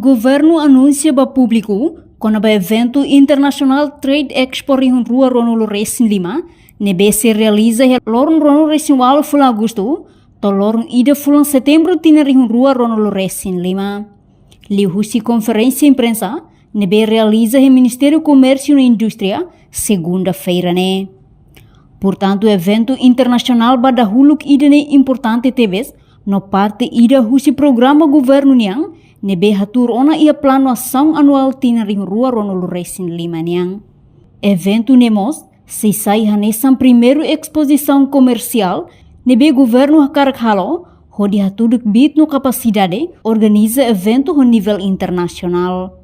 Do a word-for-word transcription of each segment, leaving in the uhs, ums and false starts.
Governu anunsia ba públiku kona-ba eventu International Trade Expo rihun rua ruanulu resin lima, ne'ebé sei realiza iha loron ruanulu resin ualu fulan Agostu, to'o loron ida fulan Setembru tinan rihun rua ruanulu resin lima. Liuhusi konferénsia imprensa ne'ebé realiza iha Ministériu Komérsiu no Indústria, segunda-feira ne'e. Portantu, eventu internasionál ba dahuluk ida-ne'e importante tebes, no parte ida husi programa governu nian, ne'ebé hatuur ona iha planu asaun anuál tinan rihun rua ruanulu resin lima nian. Eventu ne'e mós sei sai hanesan primeiru espozisaun komersiál ne'ebé governu hakarak halo, hodi hatudu kbiit no kapasidade organiza eventu ho nivel internasionál.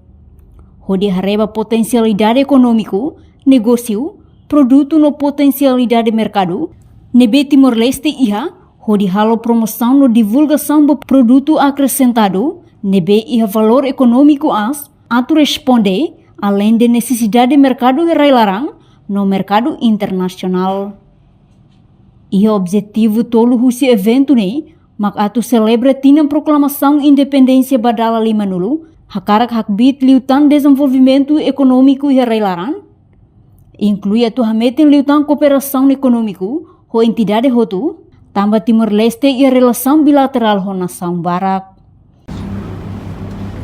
Hodi haree ba potensialidade ekonómiku, negósiu, produtu no potensialidade merkadu ne'ebé Timor-Leste iha, hodi halo promosaun no divulgasaun ba produtu akresentadu ne'ebé iha valór ekonómiku aas, atu responde aleinde nesesidade merkadu iha rai-laran no merkadu internasionál. Iha objetivu tolu husi eventu ne'e, mak atu selebra tinan proklamasaun independénsia ba dala limanulu, hakarak hakbiit liután dezenvolvimentu ekonómiku iha rai-laran, inklui atu hametin liután kooperasaun ekonómiku ho entidade hotu, tanba Timor-Leste iha relasaun bilaterál ho nasaun barak.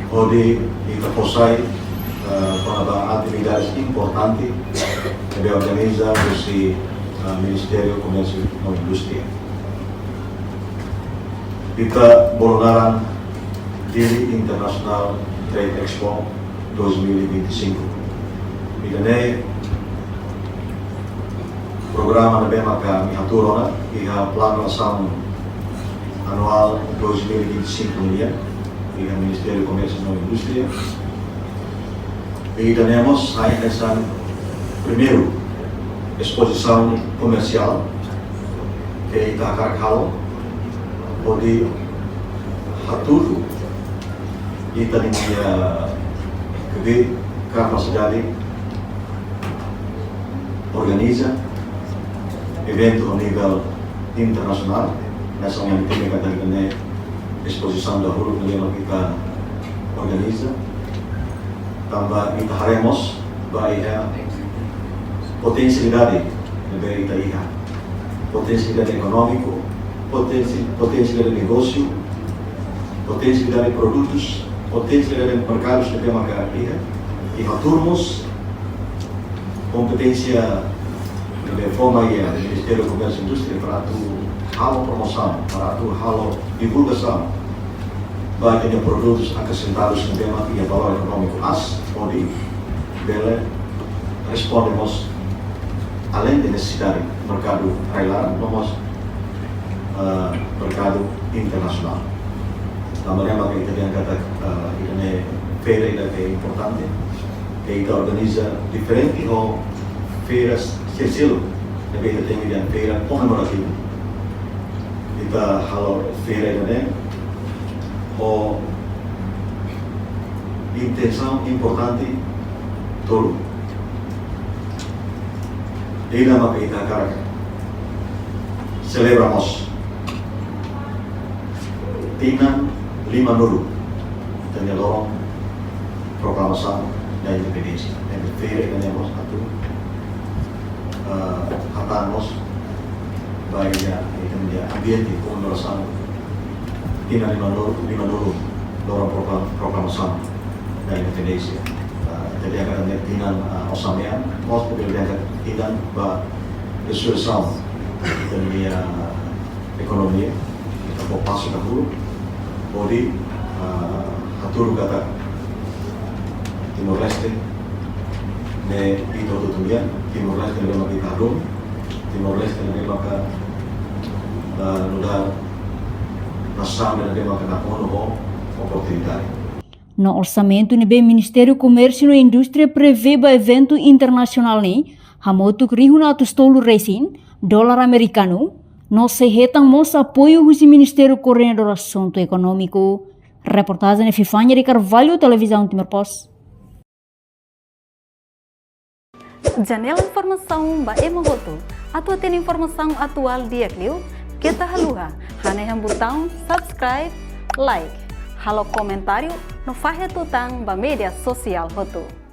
Hodi ita fó sai, eh, kona-ba atividades importante ne'ebé organiza husi, eh, Ministériu Komérsiu no Indústria. Ita bolu naran Dili International Trade Expo dois mil e vinte e cinco. Ida-ne'e programa ne'ebé maka ami hatuur ona iha planu asaun anuál dois mil e vinte e cinco nian, iha Ministériu Komérsiu no Indústria. I ida-ne'e mós sai hanesan primeiru espozisaun komersiál ke ita hakarak halo, hodi hatudu ita-nia kbiit kapasidade organiza eventu a nivel internasionál, hanesan ami hatene katak ne'e espozisaun dahuluk ne'ebé mak ita organiza, tanba ita haree mós ba iha potensialidade ne'ebé ita iha. Potensialidade ekonómiku, potensi-, potensialidade negósiu, potensialidade produtus, potensialidade merkadus ne'ebé maka iha. I hatuur mós kompeténsia ne'ebé fó mai iha Ministériu Komérsiu Indústria para atu halo promosaun, para atu halo divulgasaun ba ita-nia produtus akresentadus ne'ebé mak iha valór ekonómiku aas, hodi bele responde mós aleinde nesesidade merkadu rai-laran, no mós, eh, merkadu internasionál. Tanba ne'e mak ita dehan katak, eh, ida-ne'e feira ida ke importante, ke ita organiza diferente ho feiras seluk-seluk, ne'ebé ita temi dehan feira komemorativu. Ita halo feira ida-ne'e ho intensaun importante tolu. Ida mak ita hakarak selebra mós tinan limanulu ita-nia loron proklamasaun da independénsia. Ne'ebé feira ida-ne'e mós atu, eh, hatán mós ba iha ita-nia ambiente komemorasaun tinan limanulu, limanulu loron proklam-, proklamasaun da independénsia. Eh, ita dehan katak ne'e tinan, eh, osan-mean, mós bele dehan katak tinan ba resurreisaun ita-nia ekonomia, ita fó pasu dahuluk, hodi, ah, hatudu katak Timor-Leste ne'e ita hotu-hotu nian, Timor-Leste ne'ebé maka ita hadomi, Timor-Leste ne'ebé maka, ah, nu'udar nasaun ne'ebé maka nakonu ho oportunidade. No orsamentu ne'ebé Ministériu Komérsiu no Indústria prevee ba eventu internasionál ne'e, hamutuk rihun atus tolu resin, dolar amerikanu, no sei hetan mós apoiu husi Ministériu Koordenadór Asuntu Ekonómiku. Reportajen Epifania de Carvalho, Televizaun Timor Post. Janela informasaun ba ema hotu. Atu hatene informasaun atuál di'ak liu, keta haluha hanehan butaun subscribe, like, Halo komentáriu no fahe tutan ba média sosiál hotu.